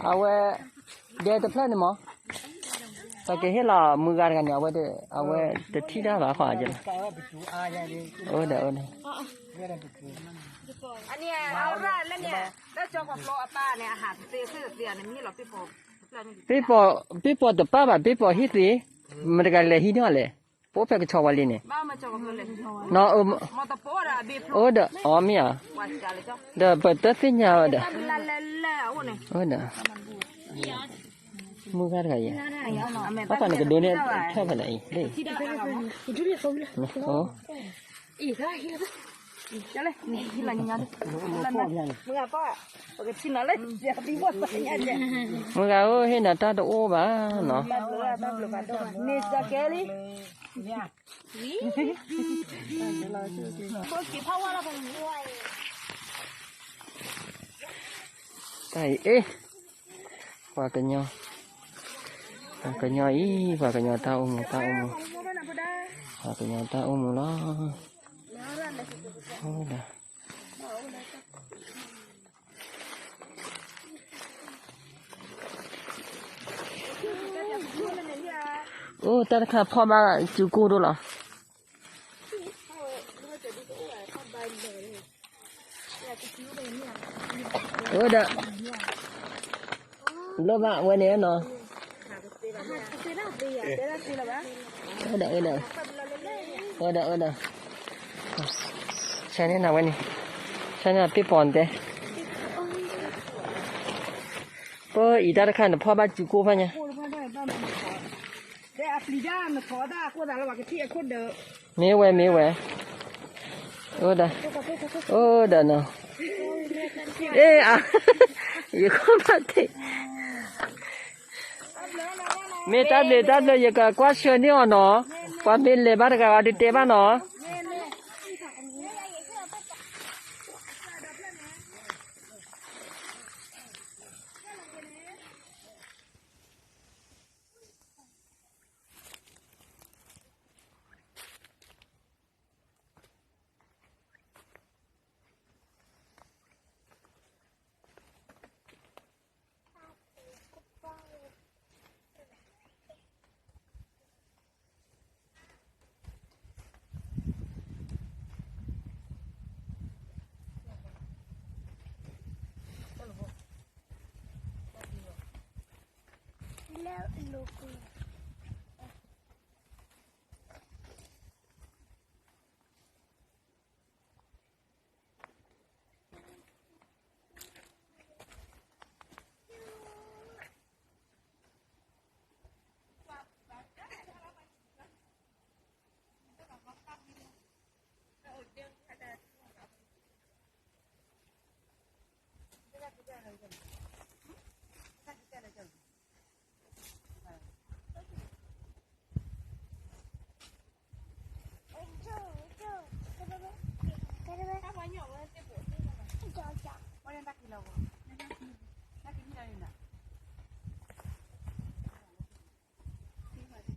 အဝဲ ဒဲတဖျၢၣ်န့ၣ်မး, ပကဟ့ၣ်လီၤမုၢ်ဂၤတဂၤန့ၣ် အဝဲ အဝဲတထံၣ်တၢ်ဘၣ်ဃီကလီၤ, အိၣ်ဒီး အိၣ်ဒီး ပ့ၤပီၤတပၢ်ဘၣ် ပ့ၤပီၤဟံးသ့, မတၤတဂၤလဲၤဟံးန့ၢ်အီၤလဲၣ်, ပအိၣ်ဖဲကဆီဝါလံန့ၣ်, အိၣ်ဒီး အီမ့ၢ်ဧါ, ဒီးပတသ့ၣ်ညါဝဲဒီး, အိၣ်ဒီး မုၢ်ဂၤတဂၤအံၤ, ဘၣ်ဃးနကဒိးန့ၢ်ထီၣ်ဖဲလဲၣ်အံၤ, မုၢ်ဂၤဧၢ ဟ့ၣ်နၤတၢ်တအိၣ်ဘၣ်နီၤ, တၢ်အံၤအ့ၣ်, ပှၤကညီ, ပှၤကညီအံၤ ပှၤကညီတၢ်အိၣ်မူ တၢ်အိၣ်မူ, ပှၤကညီတၢ်အိၣ်မူလီၤ, အိၣ်ဒီး အိၣ်တၢ်တခါဖီၣ်ဘၣ်စုကိၢ်ဒိၣ်လီၤ, အိၣ်ဒီး လိၣ်ဘၣ်ဝဲန့ၣ်နီၤ, အိၣ်ဒီး အိၣ်ဒီး အိၣ်ဒီး အိၣ်ဒီး, ဆဲန့ၣ်နၤဝဲန့ၣ်, ဆဲန့ၣ်ပ့ၤပီၤနတဲ, ပအံၤတၢ်တခါန့ၣ် ဖီၣ်ဘၣ်စုကိၢ်ဖဲညါ, မ့ၢ်ဝဲ မ့ၢ်ဝဲ, အိၣ်ဒီး အိၣ်ဒီးနီၤ, အ့ၣ် အါ, ယခိၣ်ဘၣ်တ့ၢ်, မ့ၢ်တၢ်ဘျုးတၢ်ဘျုး ယကကွၢ်ဆှၢန့ၢ်အီၤနီၤ, ပှၤမ့ၢ်လဲၤဘၣ်တဂၤဂၤဒုးတဲဘၣ်နီၤ.